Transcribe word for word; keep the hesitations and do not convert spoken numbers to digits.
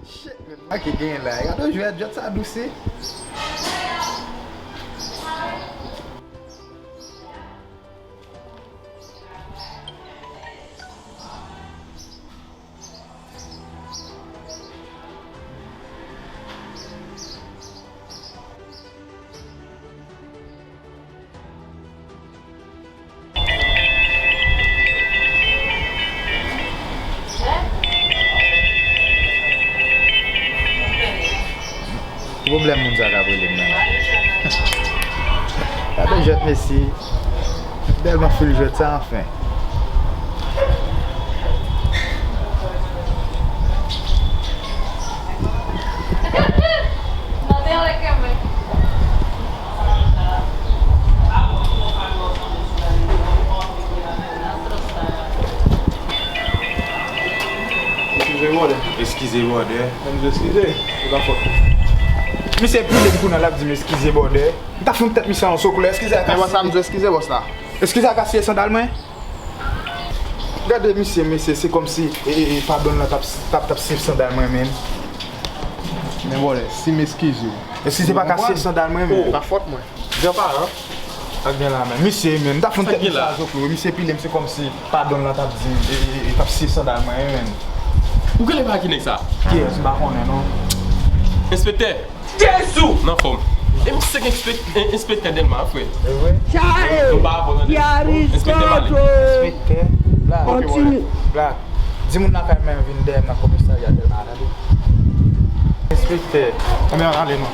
Shit, men. Sa ki genyen la? Gade jwèt, jwèt sa dous wi. Ki pwoblèm moun sa k ap rele m nan la? Gade jwèt mesye. M tèlman fil jwèt sa anfen. Eskize, brother. Eskize, brother. Mwen eskize, se pa fòt mwen. Misye pile m kounye a, l ap di m eskize, brother. M ta fout tèt misye yon soklè. Eskize a ka siye. Eskize a ka siye sandal mwen. Gade misye, mesye, se kòmsi e, e, e, padon lan t ap, t ap, t ap siye sandal mwen menm. Men brother, si m eskize w. Eskize pa ka siye sandal mwen menm. Pa fòt mwen. Granparan. Sa k gen la menm? Misye menm, m ta fout tèt misye a zoklo. Misye pile m, se kòmsi padon lan t ap di m, e, e, e, t ap siye sandal mwen menm. Ou genlè pa ki nèg sa? Kiyès? M pa konnen non. Enspektè. Jezi! M anfòm. E m se enspek-, en-, enspektè Dèlma, frè. E vre? Nou pa apò tande. Enspektè Male. Enspektè Black. Ok, brother. Black. Di moun lakay mwen vin dèyè m nan komisarya Dèlma, tande. Enspektè. Anben, ale non.